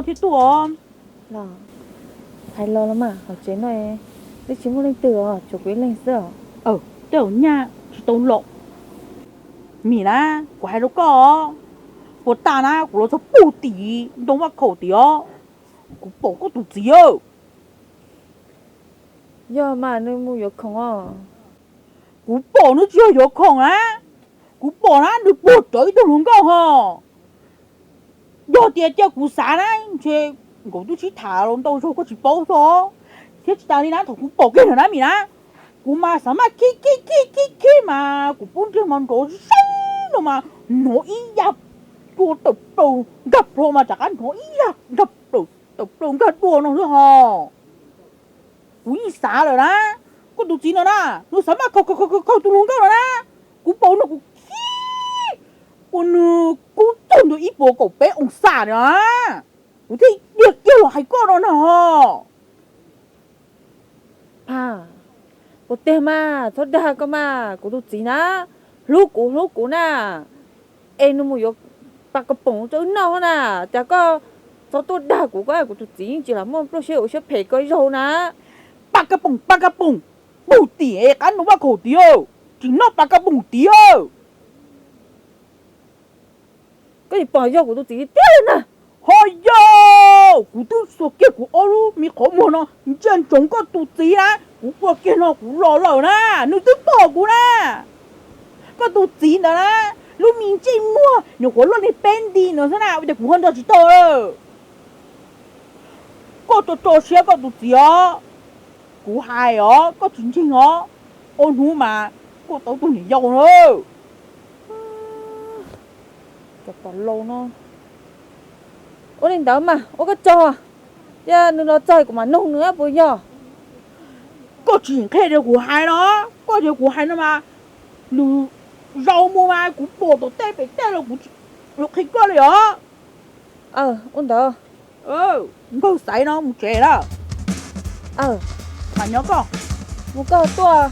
Thiab tuaj os. Los, hais los los mas, hauv tsev no twb tsis muaj leej twg os, tsuas kuv ib leeg xwb os. Tej zaum nyaj tsis tau los. Mim na, kuv hais rau koj, puas tas na kuv los txog puag tim ntoo vaj khaum tim os, kuv pom koj tus txiv. Yog mas nws mus yuav khoom os. Kuv pom nws tsis yog yuav khoom na, kuv pom na nws puag rawv ib tug hluas nkauj ho. Yog tias cia kuv xav na, ntshe nkawd twb sib tham los ntau zaug koj tsis paub xwb. Thiab tsis tas li na, thaum kuv pom kiag ntawm na Mim na, kuv mas xav maj khib khib khib khib khib mas kuv pub ntsej muag nrov zeeg no mas hnov ib yam dua tawm plaws nkag plho mas rov qab hnov ib yam nkag plaws tawm plaws nkag dua no xwb ho. Kuv yeej xav lawm na, koj tus txiv no na, nws xav maj khaws khaws khaws tus hluas nkauj no na, kuv pom no kuv khib ua nws kub txog ntua ib puas kaum peb oo xas na. Kuv thiaj tiag kiag los hais koj no na. Phaj, puas tiag mas txhob dag koj mas, kuv tus txiv na, hlub kuv hlub kuv na, es nws mus yuav pas ka poom rau wb noj na, cas koj txhob tuaj dag kuv, koj kuv tus txiv yeej tsis lam muaj nplooj siab ua siab phem koj zaug na. Pas ka poom, pas ka poom, puag tim qab ntoo vaj khaum tid, tsis noj pas ka poom tid. Koj tsis pom yog kuv tus txiv tiag tiag na. Ho yog kuv twb xuas kiag kuv ob lub me qhov muag no ntsia ntsoov koj tus txiv na, kuv ua kiag no kuv los lawm na, nws twb pom kuv na. Koj tus txiv ntawd na, lub me ntsej muag nyuam qhuav luaj li peb nti no xwb na, ua cas kuv ho nrog tsis tau. Koj tso tso siab koj tus txiv os, kuv hais os koj tsis ntseeg os, ob hnub mas koj tau tug niam yau na. Cov pom laus no. Ua li ntawd mas ua koj tsaug, cia nws los txog kuv mam nug nws puas yog. Koj tsis qhia rau kuv hais no, koj tsis kuv hais no mas, nws zaum mus mas kuv pom tom tej pem tej los kuv yuav qhia koj li os. Ua ntawd. Nkaug xaiv no mus tsev lawm. Mam nyob koj. Mus koj tuaj.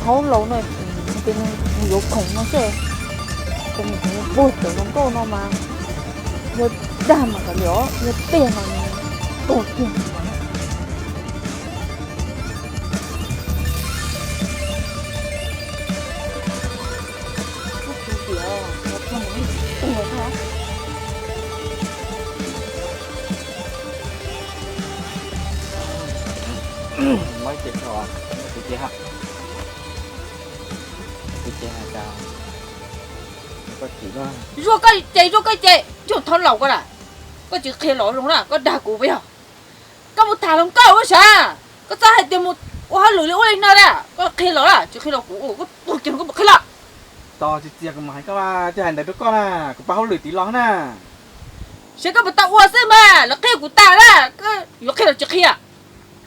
Thaub laus no, mus yuav khoom no xwb, puag cov hluas nkauj no mas, yog dag mas kav liam, yog tiag mas tuag kiag. Zuaj koj ces zuaj koj ces, yog thaub laus koj na, koj tsis qhia los zoo na, koj dag kuv puas yog? Koj mus tham hluas nkauj ua sav, koj txhob hais tias mus ua hauj lwm li ua li no na, koj qhia los na, tsis qhia los kuv ua koj tuag kiag, koj puas qhia los? Tos tsis txias kuv mam hais koj, twb hais ntawd rau koj na, kuv pab hauj lwm tid los na. Saib koj puas tau ua xwb mas, lawv qhia kuv tas na, koj yuav qhia los tsis qhia?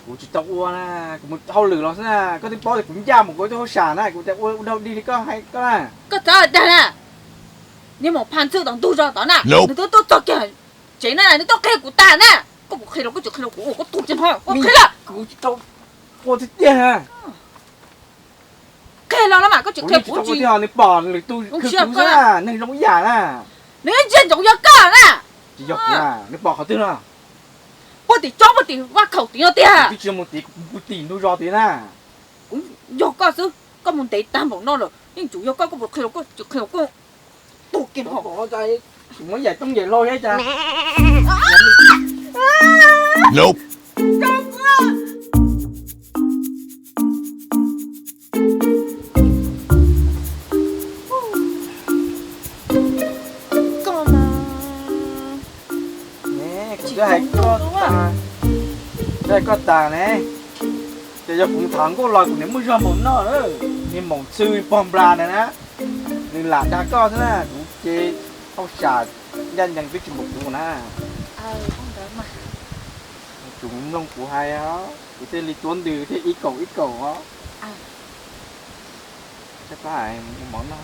Kuv tsis tau ua na, kuv mus hauj lwm los xwb na, koj twb paub tias kuv ncaj mus kuv ua hauj sam na, kuv tias ua ua dhau dig li koj hais koj na. Koj txhob dag na, niag maum Phaj Ntxwg tom ntug zos tod na, nws twb tuaj txog kiag tsev na, nws tuaj qhia kuv tas na, koj puas qhia los koj tsis qhia los kuv ua koj tuag kiag no, koj qhia los. Kuv tsis tau ua tiag tiag na. Qhia los no mas koj tsis qhia kuv tsis. Nws pom lwm tus khwv kuv xwb na, neeg zoo ib yam na. Nws yeej ntsia ntsoov yog koj na. Tsis yog kuv na, nws pom qhov twg no? Puag tim tsob puag tim vaj khaum tid no tiag. Twb tsis mus tid, kuv mus tim ntug zos tid na. Kuv yog koj xwb, koj mus ntev tag npaum no lawm yeej tsuas yog koj, koj puas qhia los koj tsis qhia los koj tuag kiag no. Muab yam coob yam loj thiab cas. Koj mas. Kuv twb hais koj tas, twb hais koj tas ne. Ces yog kuv tham nkauj los kuv niam muaj zog npaum no, niag maum Ntxwg pog nplas ntawd na, nws lam dag koj xwb na, kuv ces hauj sam ncaj ncees twb tsis npaum kuv na. Kuv mloog kuv hais, kuv thiaj li tuav ntws thiaj ib kaum ib kaum os. Sab plab mus ua mov noj.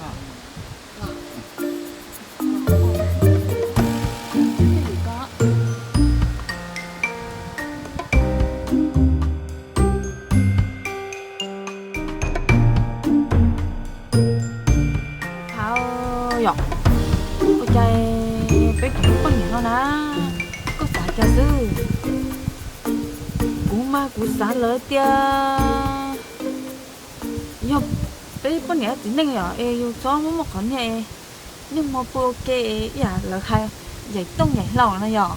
Thaum cas peb cov poj niam no na, koj xav cas xwb? Kuv mas kuv xav lawm tias yog peb poj niam txiv neej yom, es yus txhob muaj muaj qhov niag, niaj hmo pw ua ke ib yam lawv hais yaim tooj yaim hlau no yom,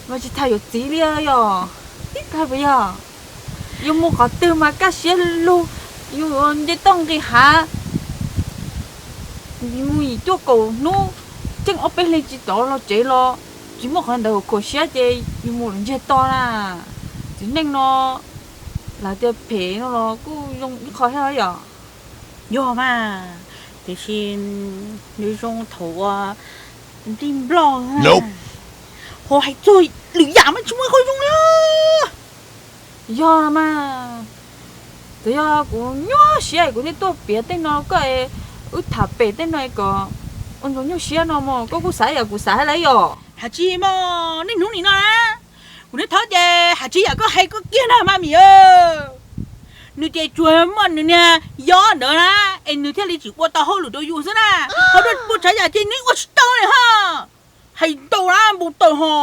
mas tsis tas yuav txiv li yom. Tib pliag puas yog? Yus mus qhov twg mas kaj siab lug, yus nce toj nqis hav, mus yim cuaj kaum hnub, tseem ob peb hlis tsis tau los tsev los tsis muaj qhov ntawd khuam siab ces yus mus lawm ntsiag to na. Txiv neej no lawv tias phem no los kuj zoo ib qho thiab yom. Yog mas, tiam sis nws zoo thaum uas nplij nploj, ho hais txog lwm yam mas tsis muaj ib qho zoo li. Yog mas, txawm yog kuv nyuaj siab kuv thiaj tuaj piav tej no koj, wb tham pem tej no kom ua ntxuav nyuaj siab no mas koj kuj xav yam kuv xav lawm yom. Hais tsis mas niaj hnub nim no na, kuv niaj thov ces hais tsis yam koj hais koj kiag na mas Mim. Nws ces tsuas muaj nws niag yob ntawd na, es nws thiaj li tsis ua tau hauj lwm rau yus xwb na. Ho dua puas tsav yam ces nws ua tsis tau li ho. Hais ntau na npau taws ho.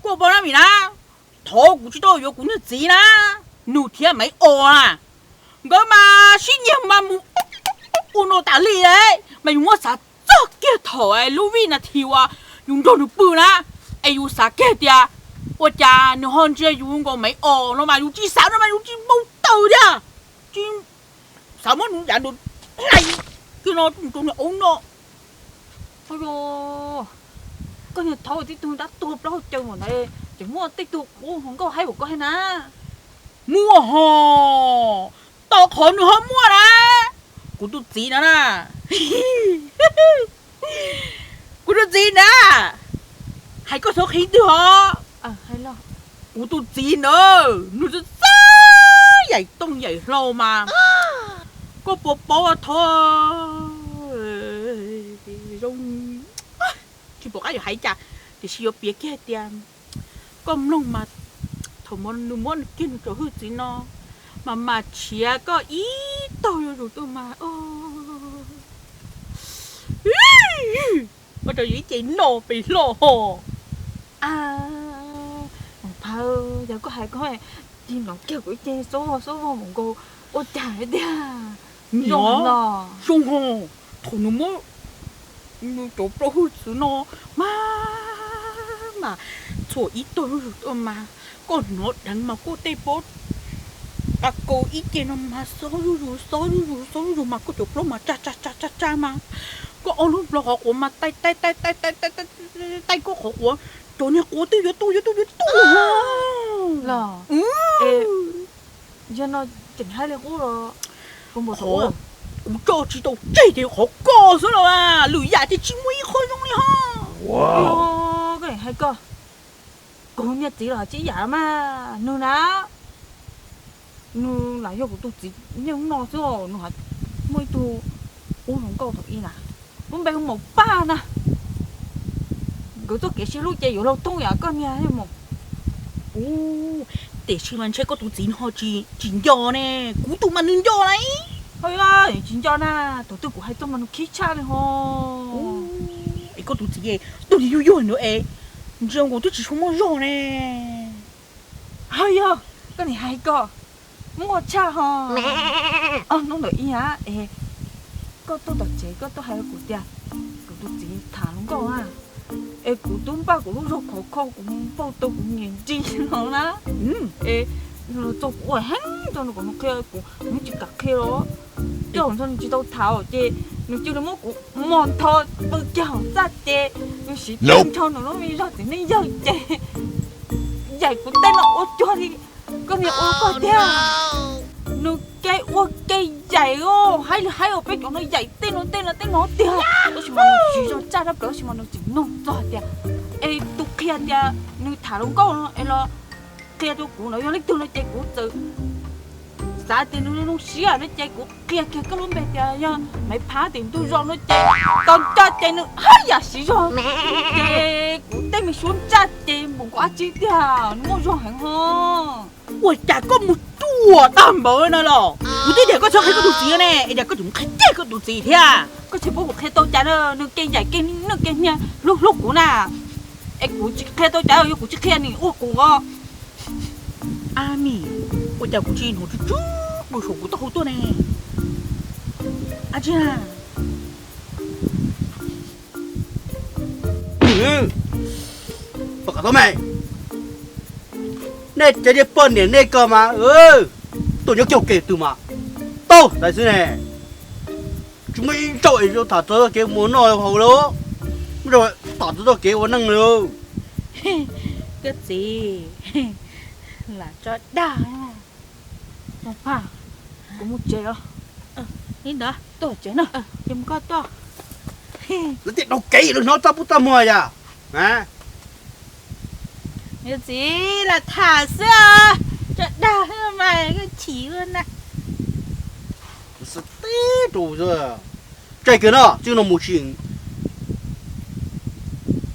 Koj paub na Mim na, thaum kuv tsis tau yuav kuv niag txiv na, nws thiab Maiv Os na, nkawd mas sib nyiag mas mus ua no tas li mas yus muab xav txog kiag thaum lub vij nas this uas yus nrog nws pw na, es yus xav kiag tias ua cas nws ho ntsia yus nkaus Maiv Os no mas yus tsis xav no mas yus tsis npau taws thiab, tsis xav muab nws yav nws hlais kiag no rau nws aub no. Ua, koj niag thaub tib tug dab tuag plaub hau caws npaum ntawd, tseem muaj tej tug qub hluas nkauj haib npaum koj thiab na. Muaj ho, tau qhov nws ho muaj na. Kuv tus txiv no na, kuv tus txiv na, hais koj xav qhia twg ho? Kuv tus txiv na, nws txawj txawj yaim tooj yaim hlau mas, koj puas paub thov zoo, tsis pom qab yuav hais cas, tiam sis yuav piav kiag tias koj mloog mas, thaum nws muab kiag nws cov hwj txwv no mas mas tshiav koj ib tog yuav zus tuaj mas, ua rau yus ib ce no pes hlo ho. Phaw, yog koj hais koj tig no kiag kuv ib ce xob vog xob vog mus nkaus ua cas tiag. Nyob zoo ho, thaum nws muab nws cov plaub hwj txwv no mas mas txhuam ib tog zuj zus tuaj mas, koj hnov dheev mas koj tej plaub, a kau ib ce no mas xob zuj zus xob zuj zus xob zuj zus mas koj cov plaub mas tsa tsa tsa tsa tsa mas, koj ob lub nplog qhov quav mas tai tai tai tai tai tai koj qhov quav, cov niag quav twb yuav tu yuav tu yuav tu los. Yog no tseem hais li qub los, kuv tso tsis tau tseg ces qhov koj xwb los, lwm yam ces tsis muaj ib qho zoo li ho. Koj hais koj, kuv niag txiv los tsis yam mas nws na, nws lam yog kuv tus txiv niaj hnub no xwb, nws muaj ib tug qub hluas nkauj thaum ub na, lub npe hu Maum Paj na. Nkawd txoj kev sib hlub ces yuav luag thooj yam koj niag mas. Ub, tiam sis mas ntshe koj tus txiv ho tsis nco ne, kuv tus mas nws nco na. Tsis nco na, thaum twg kuv hais txog mas nws khib tshaj li ho. Es koj tus txiv tus yuag yuag no es, ntshe nkaus twb tsis tshua muaj zog ne. Ho yog, koj nim hais koj muaj tshaj ho. Hnub ntawd ib yam es koj tuaj tom tsev koj tuaj hais rau kuv tias kuv tus txiv tham hluas nkauj na, es kuv twb npaj kuv lub zog khov kho kuv npauj tau kuv niam nrig no na. Es los txog kuv ua heev rau nws kom nws qhia kuv, nws tsis kam qhia los, coj nws tsis tau tham ces nws cia li muab kuv mos ntho pw kiag hauv txaj ces nws siv tag nrho nws lub me zog txiv neej yawg ces yaim kuv tej no ua cuag li koj niag ua koj tiag. Nws ke ua ke yaim, haib li haib ua peb cov no yaim tej no tej no tej no tiag, tab sis mas nws tsis zog txaj dab plaws tab sis mas nws tseem nug txog tias es tus qhia tias nws tham hluas nkauj no es los qhia rau kuv no yog leej twg no ces kuv txawm Xav tias nws zoo siab no ces kuv qhia kiag koj lub npe tias yog Maiv Phab tim ntug zos no ces tau ncaj ces nws haj yam siv zog, ces kuv tej me suab ntsaj ces npaum nkaus dab tsi tiag, nws muaj zog heev ho. Ua cas koj mus ruam tag npaum no los? Kuv twb tias koj txhob qhia koj tus txiv ne, es cas koj tseem mus qhia kiag koj tus txiv thiab? Koj tsis paub kuv qhia tau cas na, nws kev ncaim kev nws kev nyiag hlub hlub kuv na. Es kuv tsis qhia tau cas, yog kuv tsis qhia nws ua kuv os. Ab mis, ua cas kuv tsis hnov tsw tsw rau saum kuv taub hau tuaj ne? Ab tsi na. Nej cov niag poj niam nej ko mas, tuaj nyob kiag ua ke twg mas tau xaiv xwb ne. Tsis muaj ib zaug es tham txog txoj kev mus noj haus lawm, muaj zaug tham txog txoj kev ua neej lawm. Koj txiv, lam tso dag. Kuv mus tsev os. Li ntawd tuaj tsev na, ces mus koj tuaj. Lawv tias dhau kev lawv hnov txaj pub txaj muag yam. Koj txiv, lam tham xwb, tso dag xwb mas koj chim ua na. Xav teb rau xwb. Tsaij kiag no, txij no mus sim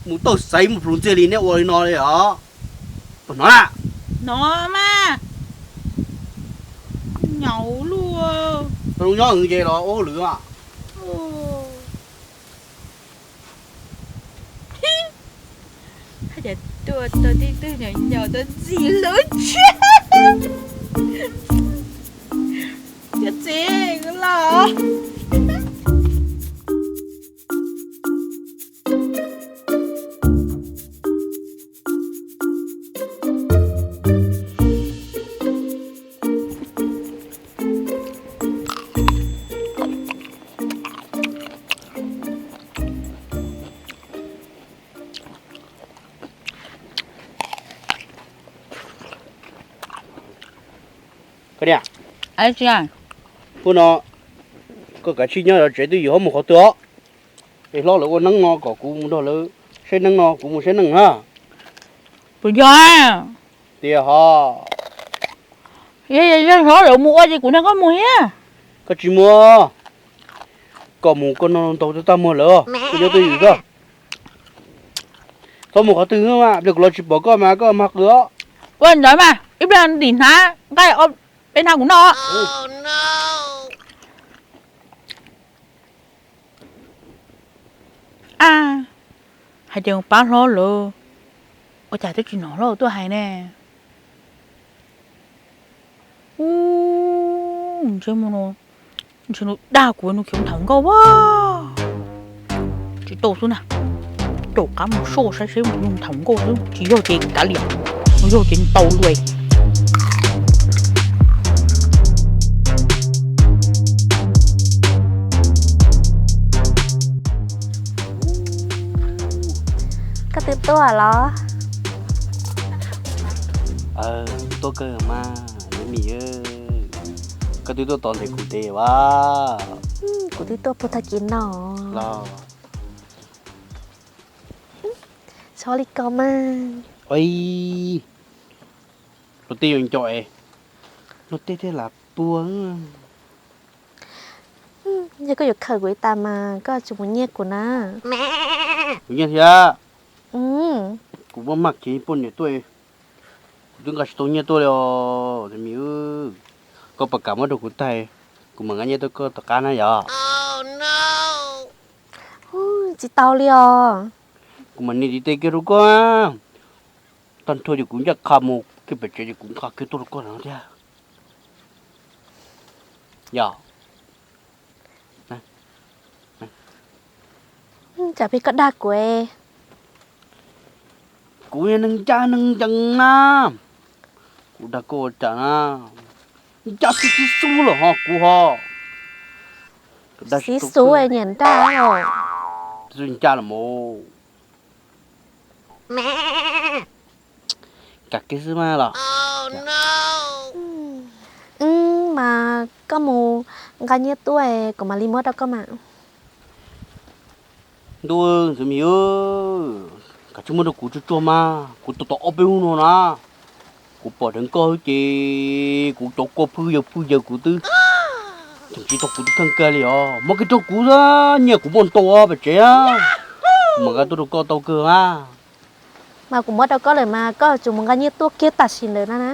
mus tawj xaiv mus plhus ntxiag li neb ua li no li os. Puas hnov na? Hnov mas. Nyaum luaj. Tau zoo nyob ces los ua hauj lwm mas. Haj yam tuaj tau tib tug nyaum nyaum tau ntxim hlub tshaj. Koj txiv, kuv los. Koj niam, hnub no koj kav tsij nyob zov tsev twj ywm, ho mus qhov twg os? Es hlob lawv ua neeb no kom kuv mus nrog lawv saib neeb no, kuv mus saib neeb na. Puas yog? Tiag ho. Yog hlob lawv mus ua ces kuv nrog koj mus thiab. Koj tsis mus, koj mus koj noj ntau tag muag lawm, koj nyob twj ywm xwb. Txhob mus qhov twg mas, pliag kuv los tsis pom koj mas koj mag qw os. Ua ntawd mas ib pliag ntim hnav nqaij peb hnav kuv noj. A, hais tias pab hlob lawv, ua cas twb tsis hnov hlob tuaj hais ne? Ub, ntshe mus no, ntshe nws dag kuv nws khiav mus tham nkauj a. Tsis tau xwb na, caum qab mus soj saib seb mus tham nkauj xwb, tsis yog ces kav liam, yog ces ntaus lawm. Koj twb tuaj los? Tuaj kawg mas, Mim. Koj twb tuaj tos ntev kuv tes as. Kuv twb tuaj puag tag kis no los. Txhob li ko mas. Luag tej yuav nco es luag tej thiaj lam puag. Yog koj yuav khawm kuv ib tag mas koj tsis mus nyiag kuv na. Kuv nyiaj thiab. Kuv muaj maj kev poj niam tuaj, kuv twb nqa tsis tau nyiaj tuaj li os Mim. Koj puas kam muab rau kuv tag, kuv mam nqa nyiaj tuaj koj tom qab na yom? Tsis tau li os. Kuv mam nias tiv tes kiag rau koj, tag nrho ces kuv ncaj qha mus kiag pem tsev ces kuv nqa kiag tuaj rau koj no thiab. Yog. Tsam peb koj dag kuv. Kuv yog neeg ncaj neeg ncees na. Kuv dag koj ua cas na? Ncaj xib xub los ho kuv ho. Xib xub niam nraj. Ncaj los mus. Kam kiag xwb mas los. Mas koj mus nqa nyiaj tuaj kuv mam li muab rau koj mas. Ntuj, Ntxwv Mim, kav tsij muab rau kuv tsuag tsuag mas, kuv tos tau ob peb hnub no na. Kuv pom dheev koj ces kuv cov kua pwj yawg pwj yawg kuv twb tseem tsis tau kuv tus kheej kag li os. Muab kiag rau kuv, nyiaj kuv muaj ntau pem tsev, kuv mam nqa tuaj rau koj tau kawg mas. Mas kuv muab rau koj lawm mas koj tsuas mus nqa nyiaj tuaj kiag tam sim ntawd na.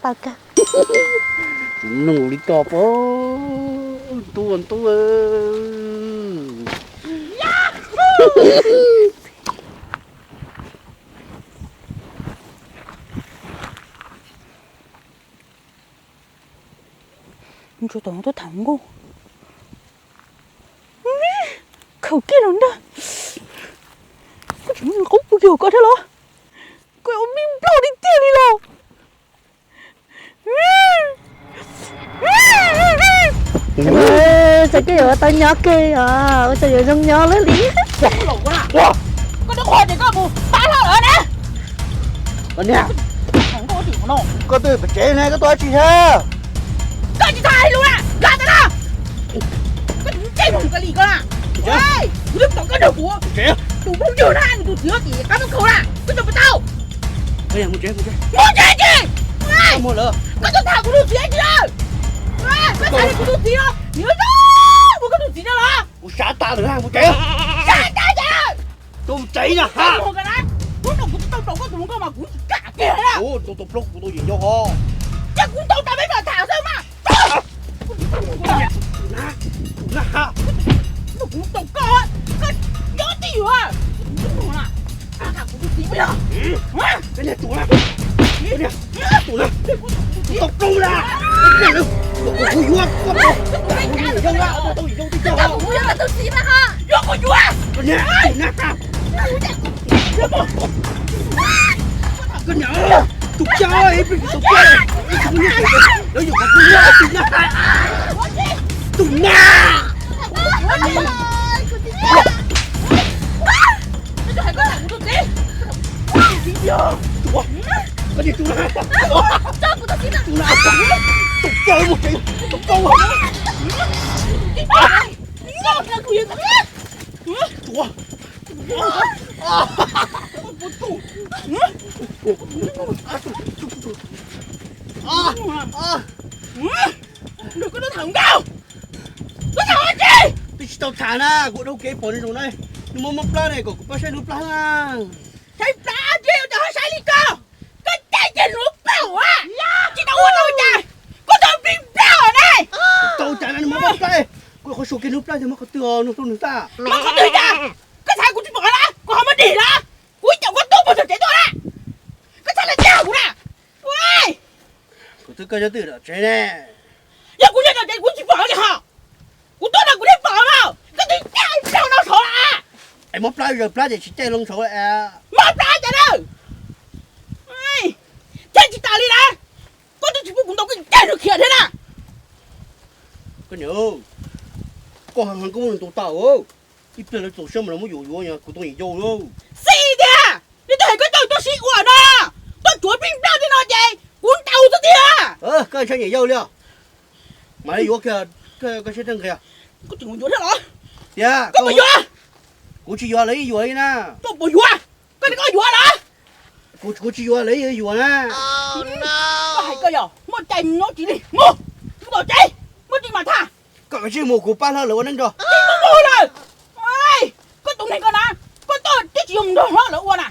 Tau kawg. Kuv mloog li koj pab ntuj ntuj. Ntsuag tom no tuaj tham nkauj. Khaws kiag los ntag. Koj tseem muaj qub puas yog koj thiab los? Koj ua me nplog li tiag li los? Txawm koj yuav tau nyob kiag os, ua cas yuav zoo nyob lawm li. Koj twb qhuas ces koj mus pab hlob lawm na. Koj twb pem tsev ne, koj tuaj dab tsi thiab? Koj tsis txhob hais lus na, los ntawm no. Koj tseem mus txij mus ka li koj na. Kuv twb pom koj nrog kuv tus phooj ywg na, nws tus txiv huab tim qab ntuj khaus na, koj tseem pom tau. Mus tsev ces, koj tseem tham kuv tus txiv tsis lawm. Koj tham kuv tus txiv los, nws yuav zoo ua koj tus txiv no los? Kuv sab tas lawm, mus tsev. Sab tas ces tus tsev na ha. Hnub no kuv tsis tau rau koj tus hluas nkauj mas kuv tsis kam kiag li. Tus tus plaub kuv tus yim yau os. Ces kuv ntaus tas peb mam tham xwb mas. Tus na ha. Kuv tau koj, koj nyob twj ywm. Kuv tus txiv yog. Koj niag tus na. Tus na. Tus tau plaub na. Tus kuv yuav koj tau. Tus yim yau na, tau yim yau twb yog. Yuav kuv yuav. Koj niag tus na. Koj niam, tus cab ib pliag tsis tau cab, ib tug niag lawv yuam kom kuv yuav tus na. Tus na. Tus, koj niag tus na. Tus na. Tus cab mus tsev, tus cab. Tus. Twb tsis tau tham na, kuv dhau kev pom nws zoo na. Nws muaj mob plab ne, kom kuv pab saib nws plab na. Saib plab dab tsi, ua cas ho saib li ko? Koj caij ces hluav plaws a, tsis tau ua tau cas, koj tau pib plab ne. Tau cas na, nws muaj mob plab, kuv qhov suav kiag nws plab ces muab qhov twg os, nug rau nws xwb. Muab qhov twg cas? Koj xav kuv tsis pom na, kuv ho muab dig na, kuv caum koj tuaj puag tom tsev tuaj na, koj txhob los dag kuv na. Kuv twb koj nyob twj ywm tom tsev ne. Yog kuv nyob tom tsev kuv tsis pom li hos. Kuv tuaj no kuv thiaj pom no, koj twb caij plaub no saud lawm. Es mob plab zaws plab ces tsis caij loo saud lawm. Mob plab cas na. Caij tsis tas li na. Koj twb tsis pub kuv ntaus koj caij nws khiav thiab na. Koj niam, koj heev heev koj muab nws ntaus tau. Ib pliag lawv txaus siab mas lawv muab yuam yuav kuv tau niam yau lauj. Xij tiag, nej twb hais koj coj tuaj sib ua no, tuaj tsuav pib nplaj tej no ces kuv ntaus xwb tiag. Koj ntshai niam yau li os. Mam li yuav kiag, koj siab thiaj nqhis. Koj tseem yuav thiab los? Tiag, koj puas yuav? Kuv tsis yuav, lawv yeej yuav li na. Koj puas yuav? Koj, koj yuav los? Kuv tsis yuav, lawv yeej yuav na. Koj hais koj yog muaj cai mus nyob tsis li, mus, mus tom tsev, muaj tsis mas thaj. Koj kav tsij mus, kuv pab hlob lawv ua neeb tso. Tsis mus lawm. Koj tus neeg ko na, koj tuaj twb tsis yog mus nrog hlob lawv ua na,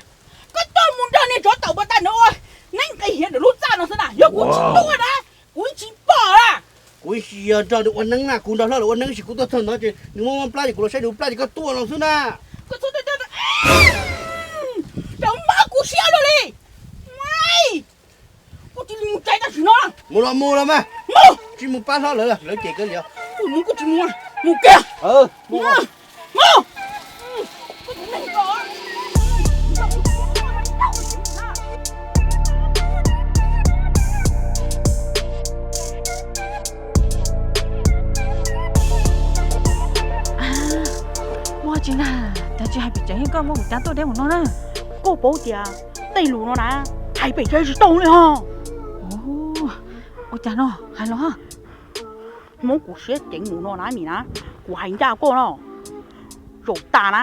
koj tuaj mus nrog niag tsov tawm pas tag nrho ua neeb nqis hiav ntawm lub txaj no xwb na. Yog kuv tsis tuaj na, kuv tsis pom na. Kuv tsis yog nrog nws ua neeb na, kuv nrog hlob lawv ua neeb, sis kuv tuaj txog ntawd ces nws muaj mob plab ces kuv los saib nws plab ces koj tuaj los xwb na. Koj txhob tuaj, txhob mob kuv siab luaj li. Kuv tsis mus tsev tam sim no. Mus los mus los mas. Mus. Tsis mus pab hlob lawv, lawv cem koj li os. Kuv mus kuv tsis mus, mus kiag. Muaj tsis na, cas tsis hais pem tsev, koj muab kuv cab tuaj deb mus no na. Koj paub tias tej lus no na, hais pem tsev tsis tau li ho. Ua cas no, hais los. Muab kuv siab ceev mus no na Mim na, kuv hais ncaj koj no, zaum tas na,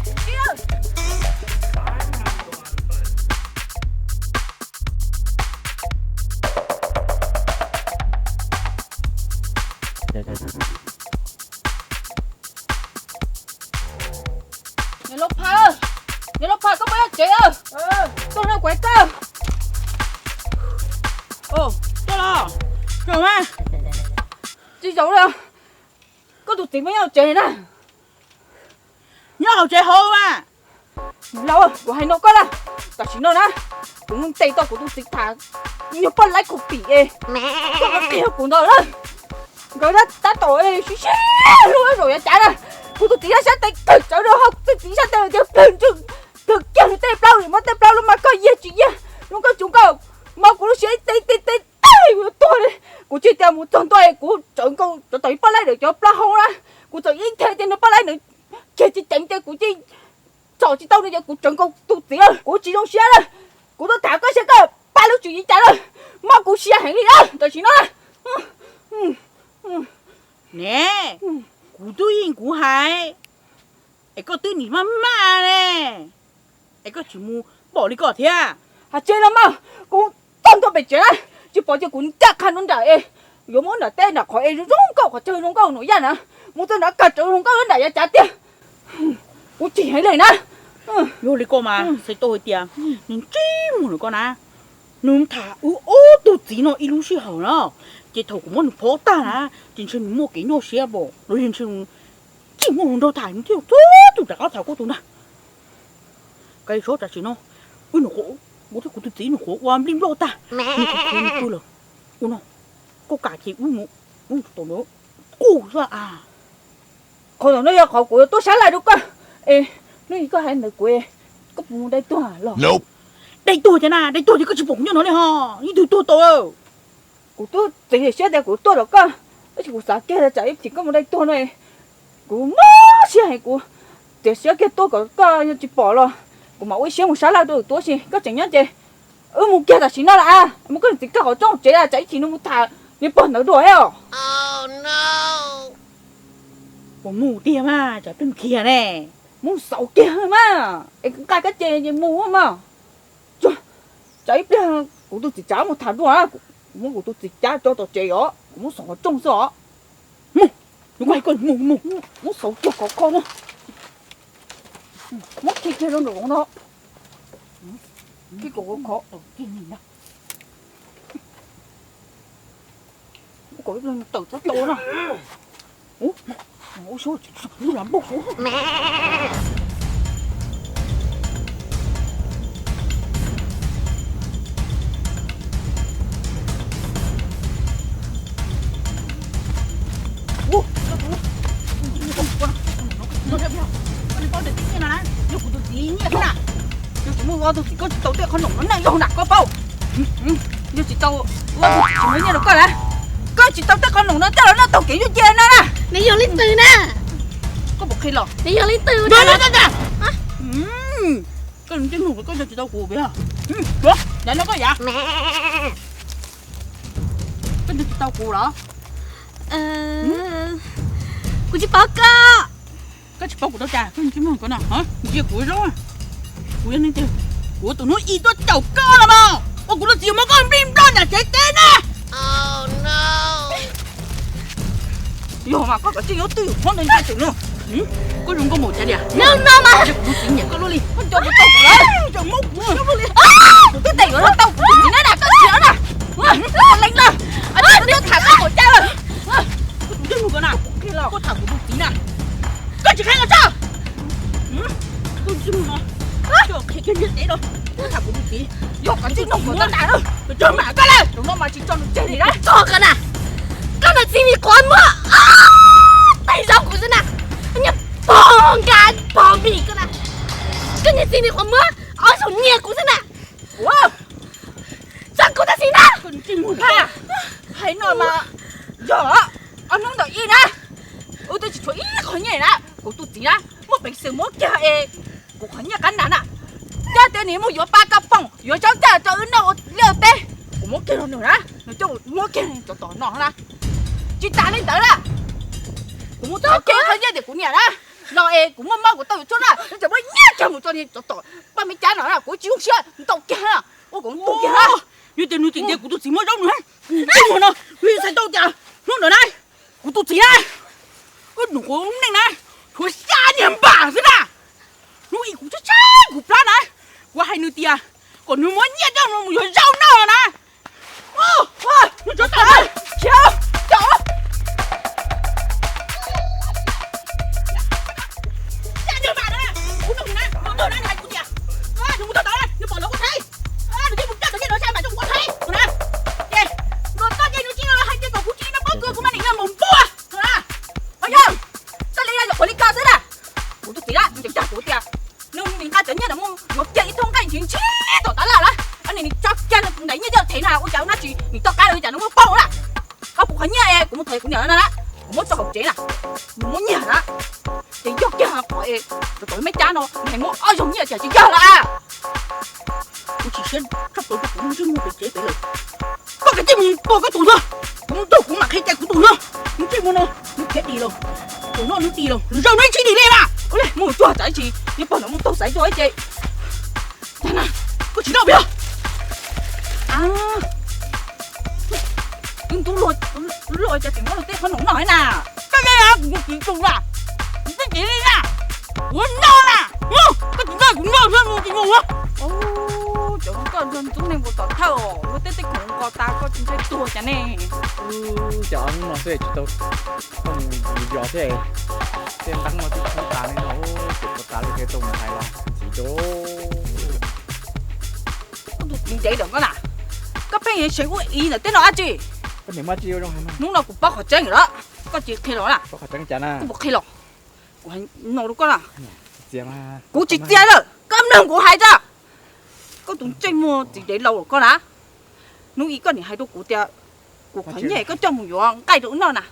Niam Lauj Phas, niam Lauj Phas, koj puas nyob tsev a? Tuaj no kuv hais koj. Tuaj los, tsis zaum li. Koj tus txiv puas nyob hauv tsev na? Nyob hauv tsev hauv mas. Niam Lauj, kuv hais no koj na, tam sim no na, kuv ntes tau kuv tus txiv tham nyuag poj laib khaus pim es koj qhia kuv ntawd na. Nkawd tab tom sib sib hlub zaum yav cav na, kuv tus txiv sab tes kawg tsawv rau hauv, tus txiv sab tes tias plawg ntswg, plawg kiag nws tej plaub, muab tej plaub lub mas koj yiag tsis yiag, zoo nkauj tsuv nkauj, mob kuv lub siab ib teg ib teg ib teg, kuv yuav tuag li. Kuv tsis tias mus txog ntua kuv tsawv nkaus cov tom ib poj laib ntawd cov plaub hau na, kuv txawm ib teg tias nws poj laib ntawd kiag tsis ceev ces kuv tsis txhom tsis tau nws ces kuv tsawv nkaus tus txiv lawm. Kuv tsis zoo siab lawm. Kuv tuaj tham koj saib koj pab lub tswv yim cas lawm. Mob kuv siab heev li lawm tam sim no. Ne, kuv twb yeej kuv hais, es koj twb nim maj maj ne, es koj tsis mus pom li koj thiab. Hais tseeb los mas, kuv txog ntua pem tsev na, tsis pom ces kuv ncaj qha nram es yuav muab nram teb nram qhov es zoo nkauj, qhov chaw zoo nkauj nram yaj na, mus txog nrad kag tsawv zoo nkauj nram yav cav tiag. Kuv chim heev li na. Yog li koj mas xav tau hais tias nws ntsej muag rau koj na, nws tham wb ob tug txiv no ib lub sij hawm no, ces thaum kuv muab nws pov tag na, ces ntshe nws muaj kev nyuaj siab npaum los yog ntshe nws tsis muaj hluas nraug tham nws thiaj txhob tus rov qab tham kuv tus na. Kav tsij tam sim no, wb nyuam qhuav, kuv thiab kuv tus txiv nyuam qhuav ua nplij nploj tag, nws kuj khwv nws pw lawm. Ua no, koj kam ces wb mus, wb mus tom ntawd kuj xwb a. Qhov ntawm no yog qhov kuv yuav tuaj sab laj rau koj. Es hnub i koj hais ntawd kuv, koj puas mus dai tuag los? Dai tuag cas na, dai tuag ces koj tsis pom kuv nyob no li ho, ib tug tuag tau. Kuv twb txiav siab tias kuv tuaj tom koj, tab sis kuv xav kiag tsam ib chim koj mus dai tuag no, kuv mob siab heev, kuv txiav siab kiag tuaj kom koj tsis pom los kuv mam ua ib siab mus sab laj rau tuaj, tab sis koj tseem nyob ces wb mus kiag tam sim no lawm, mus koj txiv koj qhov rooj tsev tsam ib chim nws mus tham niag pog ntawd dua thiab os. Puas mus tiag mas tsam peb mus kiag ne. Mus xauj kiag mas, es nqa kab ce ces mus mas. Tsam ib pliag kuv tus txiv tsav mus tham dua, kuv muab kuv tus txiv cab tso tom tsev os, kuv muab xauj qhov rooj xwb os. Mus, mus, mus, mus xauj kiag khov kho na. Muab khi kiag rau nraum zoov no. Khi kom khov kho. Kom tawm txhob tau na. Ub, ub, ub, ub, ub. Yog kuv tus txiv nyiaj xwb na. Yog kuv muaj ob tug txiv koj tsis tau tej qhov noom no na, yog na koj paub. Yog tsis tau, tsis muaj nyiaj rau koj na. Koj tsis tau tej qhov noom no tej los noj tau kev yuav cia no na. Nws yog leej twg na? Koj puas qhia los? Nws yog leej twg? Koj tsis tau kuv, koj tsis tau kuv yam. Koj tsis tau kuv los? Kuv tsis paub koj. Koj tsis paub kuv tau cas? Koj tsis mloog kuv no, ntsia kuv zoo. Kuv yog neeg twg? Kuv tus hnub i tuaj caum koj los mas ua kuv tus txiv muab koj nplij nploj nram tsev teb na. Yog mas koj kav tsij yuav twj ywm qhov ntawd ntsia tus no. Koj zoo nkauj npaum cas li? Kuv tus txiv nyiam koj luaj li, koj nco kuv tau kuv lawm. Kuv twb teem yuav luag tau kuv tus txiv na, koj txiv na. Leej na, twb tham koj npaum cas lawm. Koj tus ntsej muag ko na, koj tham kuv tus txiv na. Koj tsis qhia los tso. Koj ntsej muag no, koj qhia kiag ntiaj teb los koj tham kuv tus txiv. Yog koj tsis nug kuv tab tas, kuv tso mam koj lawm, tus no mas tsis tso nws tseg li na. Tso koj na, koj niag txiv me qhuav muab, tej zaub kuv xwb na, niag pog nqa pog mis koj na, koj niag txiv me qhuav muab ob zaug nyiaj kuv xwb na. Tso kuv tam sim na. Hais no mas yog ob hnub ntawm ib na, wb twb tsis tshuav ib qho nyiaj na. Kuv tus txiv na, muaj peev xwm muab kiag es kuv qhov nyiaj qab nas na. Yog tias nws muaj yuav pab kab poom yuav zaub caj rau wb noj ua liaj ua teb, kuv muab kiag rau nws na, nws coj muab kiag tsov tom no na. Tsis tas li ntawd na, kuv muab txog kiag qhov nyiaj tias kuv niam na, los es kuv muaj mob kuv tau yuav tshuaj na, nws tseem muab nyiaj kiag mus tso tsov tom paj me cab no na, kuv tsis zoo siab ntau kiag na, ua kuv tu kiag na. Yog tias nws tseem tias kuv tus txiv muab zaub nws, tsis muaj no, nws txhais tau tias hnub ntawd na, kuv tus txiv na, koj nus kuv lub neej na, tshuav xya niag npam xwb na. Hnub ib kuv tshaib tshaib kuv plab na, kuv hais nws tias kom nws muab nyiaj coj mus yuav zaub noj na. Nws tso tau, khiav, tso. Xya niag npam na, kuv nug nws na, nws nug na, nws hais kuv tias nws mus tau tod, nws pom lawv ua thaib, nws thiaj mus coj cov nyiaj no sab npam coj mus ua thaib na. Ces luag toj ces nws tsis hais tias kom kuv tsis no pob kws kuv mas nim no mus npua na. Yog, txoj li no yog ua li ko xwb na. Kuv tus txiv na, nws tseem dag kuv tias nws nim nqa cov nyiaj ntawd mus yuav kiag ib tug nqaij ntshis ntshis tom tav laj na, nim tso kiag nws tus ntaiv nyiaj coj them na, ua cas ua dab tsi nim toj qab li cas nws muab pauj na. Koj puas qhov nyiaj kuv mus them kuv niam no na. Muab tso hauv tsev na, nws muab nyiag na. Ces yog kiag qhov es cov me cab no nws hais muab ob zaug nyiaj tiag tsis yog los? Kuv tsis siab tshaj plaws rau kuv ntsej muag pem tsev pem lawm. Koj kav tsij mus tua koj tus ntxhua, kuv mus nrog kuv mam qhia cai kuv tus ntxhua. Ntsej muag no nws khiav dim lawm, tus no nws dim lawm, zaum no tsis dim li mas ua li mus cuag tsam ib tsis nyob pog ntawd mus taug xaiv tuaj ib ce. Tag na, koj tsis noj peb os. Wb ntub luaj, luaj cas tseem muab luag tej qhob noom noj na. Koj yeej kuv tus txiv tus na, kuv twb txiv li na, kuv noj na, koj tsis noj kuv noj xwb mus tsis mus. Cov koj ntxub neeg ua tom thawj os, luag tej tej khoom nqos tas koj tsis ntshai tuag cas ne. Cov no xwb tsis tau, koj mus yos thiab, tej nteeb no twb khub tas li no, ces puas tas li ces tau mus hais los ntxiv rau. Koj tus txiv ntxawm koj na, koj pheej seev ua i ntawm tej no dab tsi? Hnub no kuv paub qhov tseeb lawm, koj tsis qhia los na. Koj puas qhia los? Kuv hais no rau koj na, kuv tsis txia lawm, koj mloog kuv hais tso. Koj tus ntsej muag txiv dev laus koj na, hnub ib koj nim hais rau kuv tias kuv qhov nyiaj koj coj mus yuav nqaij rau wb noj na,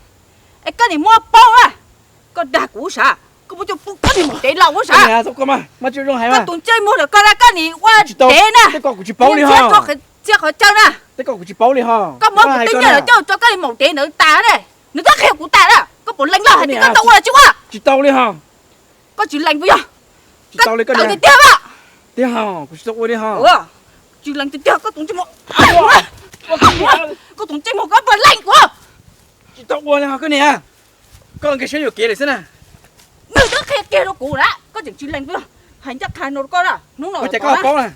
es koj nim muab poob na. Koj dag kuv sav, koj muab coj poob koj nim maum dev laus sav. Koj tus ntsej muag ntawm koj na, koj nim ua dev na, txia qhov chaw na. Koj muab kuv tej nyiaj los coj tso koj nim maum dev ntawd tas ne, nws twb qhia kuv tas na, koj puas lees loj hais tias koj tau ua los tsis ua? Koj tsis lees puas yog? Koj tawv tiag tiag a. Tsis lees tiag tiag koj tus ntsej muag, koj tus ntsej muag koj puas lees kuv? Tsis tau ua li ho koj niam, koj nkees siab yuam kev lawm xwb na. Nws twb qhia kiag rau kuv na, koj tseem tsis lees puas yog? Hais ncaj qha no rau koj na, hnub no ua cas koj paub na?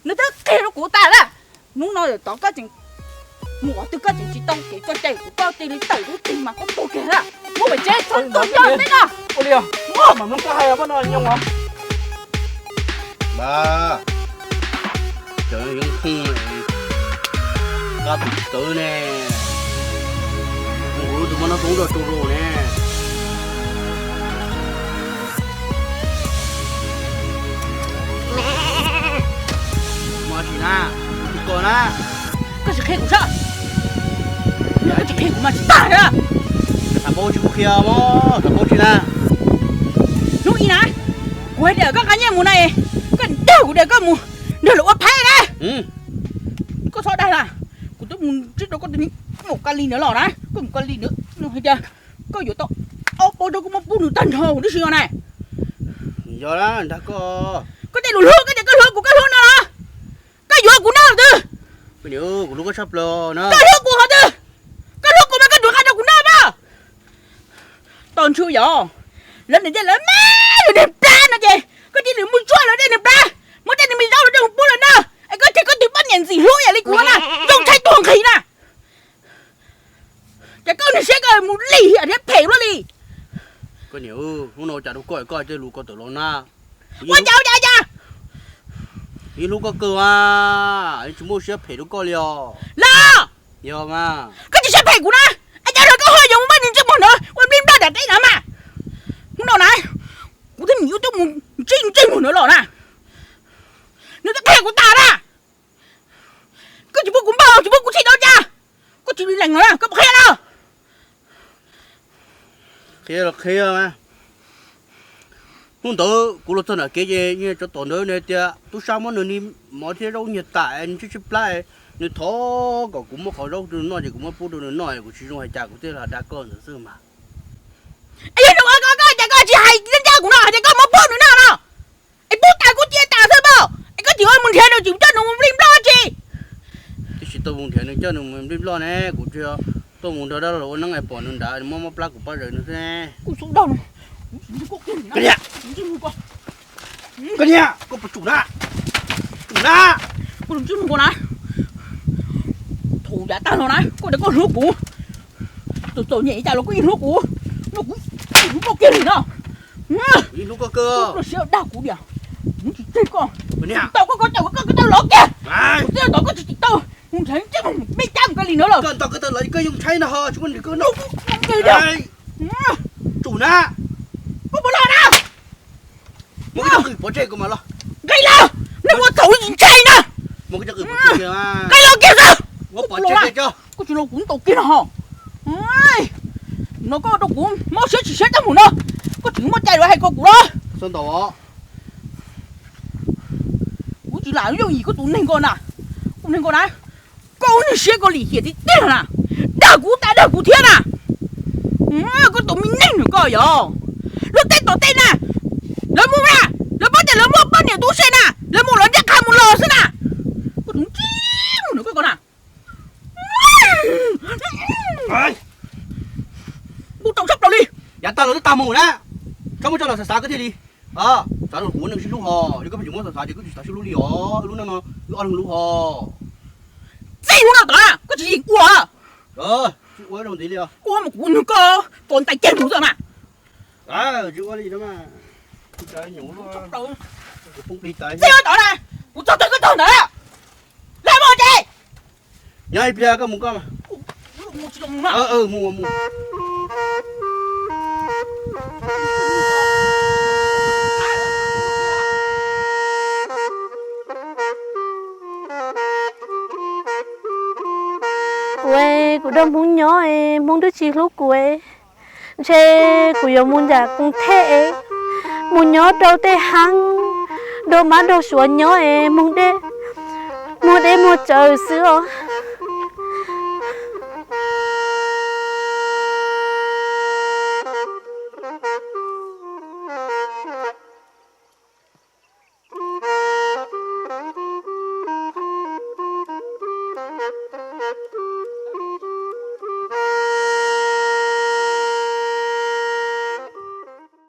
Nws twb qhia rau kuv tas na, hnub no tod koj tseem mus qhov twg koj tseem tsis tau kev tso cai kuv, koj cia li tawm lub tig mas koj tuag kiag na. Muab pem tsev txhob tuaj nyob peb no. Ua li os, mas hnub koj hais pab no nyob os. Cov yeej hwj, koj tus txiv tawv ne, kuv tus muaj noj tub rau rau ne. Mus tsis na, tus koj na. Koj tsis qhia kuv sav, koj tsis qhia kuv mas tsis tag na. Tham paub tsis mus qhia mog, tham paub tsis na. Hnub ib na, kuv hais tias koj nqa nyiaj mus na, koj dag kuv tias koj mus nrog lawv ua phaib na. Koj txhob dag na, kuv twb mus ntsib rau koj tus maum Kali ntawd los na, koj maum Kali ntawd nws hais tias koj yuav tau ob pab rau koj muab pub nws tag nrho huv tib si os na. Yog dag koj, koj tej lus hlub koj tias koj hlub kuv koj hlub no los? Koj yuav kuv noj twg? Kuv hlub koj tshaj plaws na. Koj hlub kuv qhov twg? Koj hlub kuv mas koj yuav nqa rau kuv noj mas. Tos ntshua yog lawv niam tej lawv me lawv niag plab no ces koj cia li mus tsuag lawv tej niag plab, muab tej niag me zaub lawv tej mus pub lawv noj, es koj ces koj tus poj niam ntxim hlub yam li kuv na, zoo tshaib tuag nqhis na. Ces koj niag siab koj mus lim hiam thiab phem luaj li. Koj niam, hnub no cas rau koj koj tej lus ko tawm los na. Ua cas ua cas cas? Yeej hlub koj kawg mas, yeej tsis muaj siab phem rau koj li os. Los, yog mas, koj tsis siab phem kuv na, es cas los koj ho yuav mus npaj niag ntsej muag ntawd ua nplij nploj nram teb na mas. Hnub no na, kuv thiaj mus yuav tuaj mus ntsib ntsej muag ntawd los na. Nws twb qhia kuv tas na. Koj tsis pub kuv npaj, tsis pub kuv txhij tau cas? Koj tsis lees los na, koj puas qhia los? Qhia los qhia mas. Hnub ntawd kuv los txog nram kev ces cov tom ntawd nws hais tias tub sab muab nws niag mov thiab zaub nyiag tas, nws tshaib tshaib plab, nws thov kom kuv muab qhov zaub rau nws noj ces kuv muab pub rau nws noj, kuv tsis zoo hais cas kuv thiaj los dag koj ntawd xwb mas. Es yog koj, koj cas koj tsis hais ncaj kuv no hais tias koj muab pub nws noj no? Es pub tas kuv cia tas xwb pob, es koj tseem ua mus nrhiav nws tseem coj nws mus nplij nploj tsi? Twb tsis tau mus nrhiav nws coj nws mus nplij nploj ne, kuv tsuas tuaj mus nrog dab laug ua neeb es pom nws nrad muab mob plab kuv pab zawm nws xwb ne. Kuv xub dog no, koj niam, koj puas tsum na? Tsum na. Koj tus ntsej muag na, thaum yav tag los na koj tias koj hlub kuv, txom txom nyem cas los koj yeej hlub kuv, no kuv hlub koj kiag li no. Hlub koj kawg, koj siab dag kuv diam, kuv tsis tseg koj, tau koj koj tau koj tau los kiag, kuv twb tau koj tsis tau, kuv nrhiav ntsej muag peb cab mus koj li no lawm. Koj tau koj tau los koj yoo tshaib no ho tsis muaj nws koj no. Tsum na. Koj puas los na? Muab koj cov qws pov tseg kuv mam los. Nqis los, nej ua txhaum ntshai na. Muab koj cov qws pov tseg, nqis los kiag xwb. Koj tsis los kuv ntaus kiag no ho. No koj rau kuv mob siab tsis siab tag mus no, koj tseem muaj cai los hais ko kuv los? Kuv tsis lam yooj yim koj tus neeg ko na, tus neeg ko na, koj ua neeg siab koj lim hiam tiag tiag na, dag kuv tas dag kuv thiab na. Koj tus me neeg nws koj yog lub teb tom tej na, lawv mus na, lawv paub tias lawv muaj poj niam tub se na, lawv mus lawv ntiaj qha mus los xwb na. Koj tus ntsib mus nws koj ko na. Kuv tau sab plaws li. Yav tag los twb tag mus na, koj muab coj los xav xav koj thiaj li xav rau kuv ua neeg sib hlub hos, yog koj tsis muab xav xav ces koj tsis xav sib hlub li os. Lub neej no wb ob leeg hlub hos. Txij hnub no tod na koj tsis yeem ua. Ua mas kuv nug koj, koj ntais ceg mus xwb mas. Tsis ua li no. Txij hnub tod na, kuv txog twg koj txog ntawd. Laj mus ces. Nyob ib pliag koj mus koj. Kuv, kuv nrog Hmoob nyob es Hmoob twb tsis hlub kuv, ntshe kuv yuav mus nram koom thej, mus nyob rau tej hav, nrog mab nrog suav nyob es muag dej muag tsawv xwb os.